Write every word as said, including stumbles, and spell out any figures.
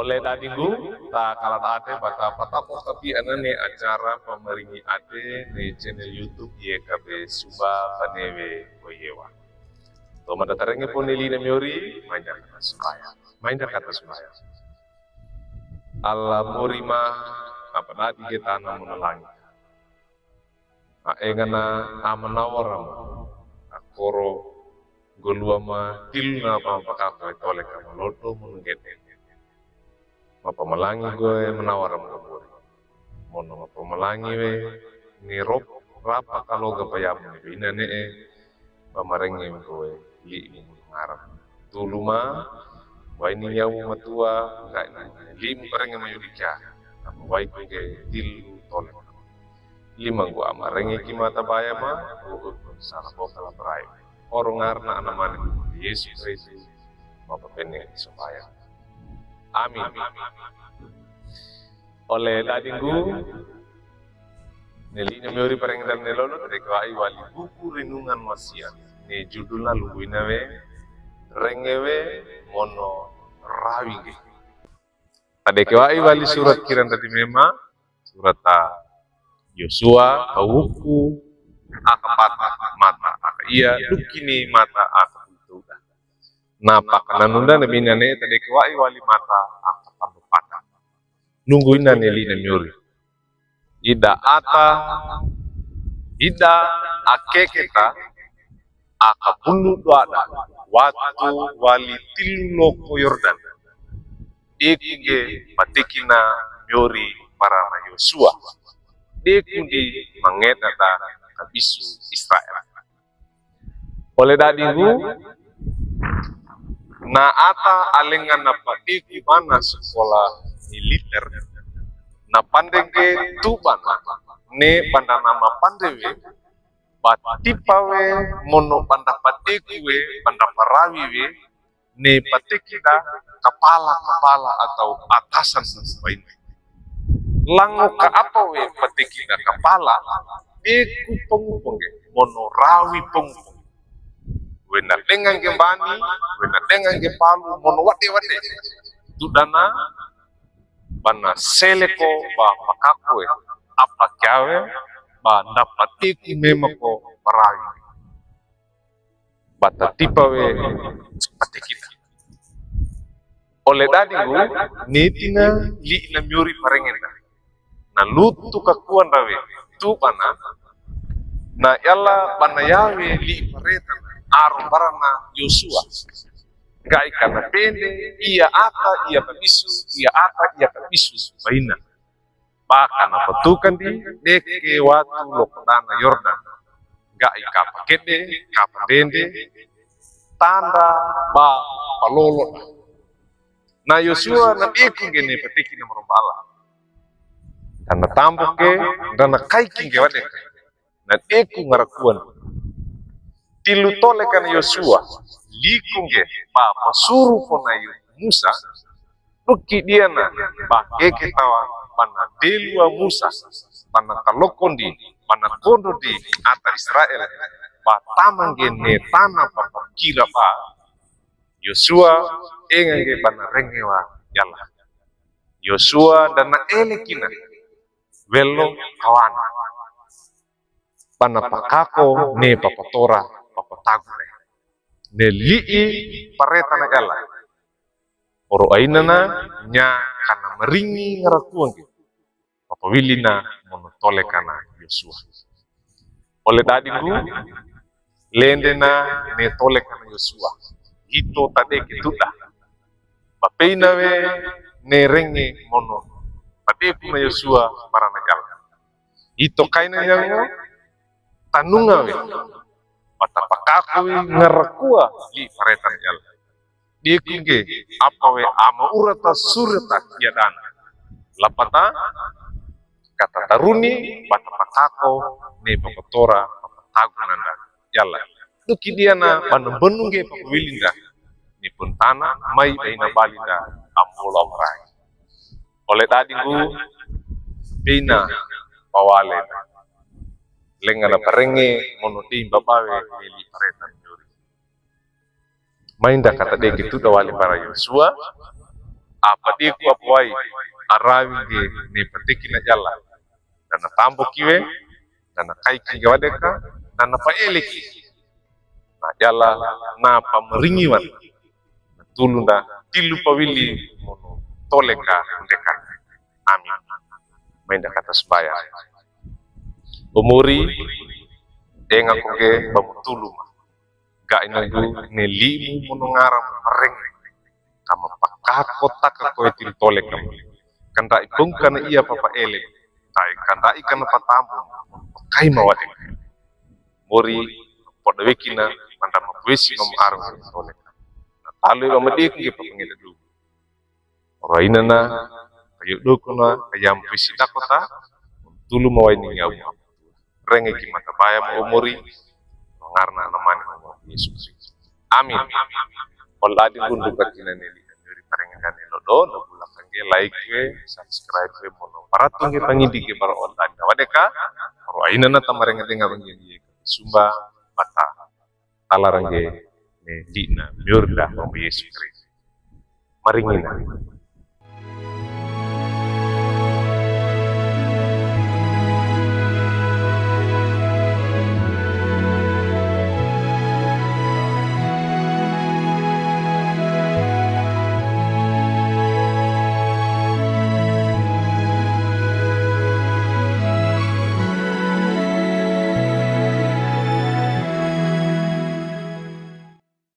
Ole dadinggu, ta kaladas ate ba ta patapok kapi anane acara pamaringi ate ne channel YouTube Y K B Sumba Banewe Koyewa. Toman datarenge pone lina miori, maindaka ta sumbaya. Maindaka ta sumbaya. Ala mori ma, apa dadi ge tana mono langit. A engana a manawara ma, a koro goluwa ma tiluna ba pakako e toleka malodo mono ngede. Mapamalangi gowe manawara ma gabori. Mono mapamalangi we ni rop rapa kaloga payam ni bina ne'e, ba marenge gowe limu ngaran. Tulu ma, wai ni nyawu matua, ngai ni limu barenge mayudikia, nama wai kuge tilu tole. Lima gua marenge ki mata baya ma, gua ukun sara bokala berai. Oro ngarna anamani Yesus Kristus, mapapene sumbaya. Amin. Ole dadinggu, ne lina miori parenge dal ne lolo, tadeke wa'i wali buku renungan wasiat. Ne judulna lungguina we, renge we mono rawi ngge. Tadeke wa'i wali surat kiran tadi mema, surat a Yosua, a wuku, a kapata, mata a kaiya, dukini mata a kapitu da. Na pakananunda na bina ne'e tadeke wa'i wali mata a kapandopata. Lungguina ne lina miori. Ida ata, ida akeketa, a kabunu doada, watu wali tilu loko Yordan. Deku ngge patekina miori para na Yosua. Deku ndi mangeda da kabisu Israel. Ole dadinggu, na ata alenga na padeku bana sekolah militer, na pande ngge tu bana, ne banda na mapande we, ba tipa we mono banda padeku we, banda parawi we, ne patekida kapala-kapala atau atasan baina. Lango ka apa we patekida kapala, deku pangupa ngge, mono rawi pangupa ngge. Wena denga ngge mbani, wena denga ngge palu, mono wade-wade. Tudana, bana seleko ba pakako we, apa kia we, ba ndapat deku mema ko parawi. Ba ta tipa we patekida. Ole dadinggu, ne tina li'ina miori parengena. Na lutu kakuan rawe, tu bana, na yala bana yawe li'i paretana, aro barana Yosua. Ngga'i kana pende, iya ata, iya kabisu, iya ata, iya kabisu, baina. Ba kana patukan di, deke watu lokodana Yordan. Ngga'i kapa kede, kapa dende, tanda ba palolo da. Na Yosua na deku ngge ne patekina maromba Allah. Tanda tambuke, dana kaiki ngge wadeka. Na deku ngarakuan. Tilu tole kana Yosua, liku ngge ba pasuru kona Musa, duki diana ba keke tawa bana delua Musa, bana kaloko ndi, bana kondo di ata Israel, ba tama ngge ne tana papakira ba. Yosua enga ngge bana rengewa yala. Yosua dana ele kina, welo kawana. Bana pakako ne papatora, papatagu ne. Ne li'i paretana yala. Oro ainana nya kana maringi ngarakuan ngge. Papawilina mono tole kana Yosua. Ole dadinggu, lendena ne tole kana Yosua. Ito tadeke tuda. Ba peina we ne renge mono. Padeku na Yosua barana yala. Ito kaina nyango, tanunga we. Ba ta pakako we ngarakua li'i paretana yala. Deku ngge, apa we ama urata surata yadana. Lapata, kata taruni, ba ta pakako, ne papatora, papatagu nanda yala. Duki diana bana benu ngge papawilinda. Ni pun tana, mai baina balinda, ambola marai. Ole dadinggu, bina, pawale. Lenga na parenge, mono di mbabawe, ne li'i paretana miori. Mainda kata deke tuda wali bara Yosua, Apa diku apa wai, arawi ngge ne patekina yala. Dana tamboki we, dana kaiki ngge wadeka, dana paeleki. Na yala na pamaringiwan. Na tulun da tilu pawili mono toleka ndeka. Amin. Mainda kata sbaya. O Mori, enga ko ngge ba mo tulu ma. Ga ina gu ne limu mono ngara mareng. Ka mapakako taka ko e tin toleka. Kandai pungkana ia papa ele. Tai kandai kana patambu. Pakai mawade. Mori, poda wekina, manda mapwesi mama arung toleka. Na talo e ba madiku ngge papa ngeda du. Oro inana, kayo dokona, kayam pwesi dakota, tulu mawaini ngau. Renge ki mata baya mo o Mori, ngarna ana mani mo Yesus Kristus. Amin. Ol adi bundu katina neli, neli parenge dane lodo, no bula kangge like we, subscribe we, mono. Paratunge pangidi ke bara ol adi. Wadeka, oro inana tamarenge denga bangge ye sumba, bata. Talarenge, ne dina, miurda, mo Yesus Kristus. Maringina.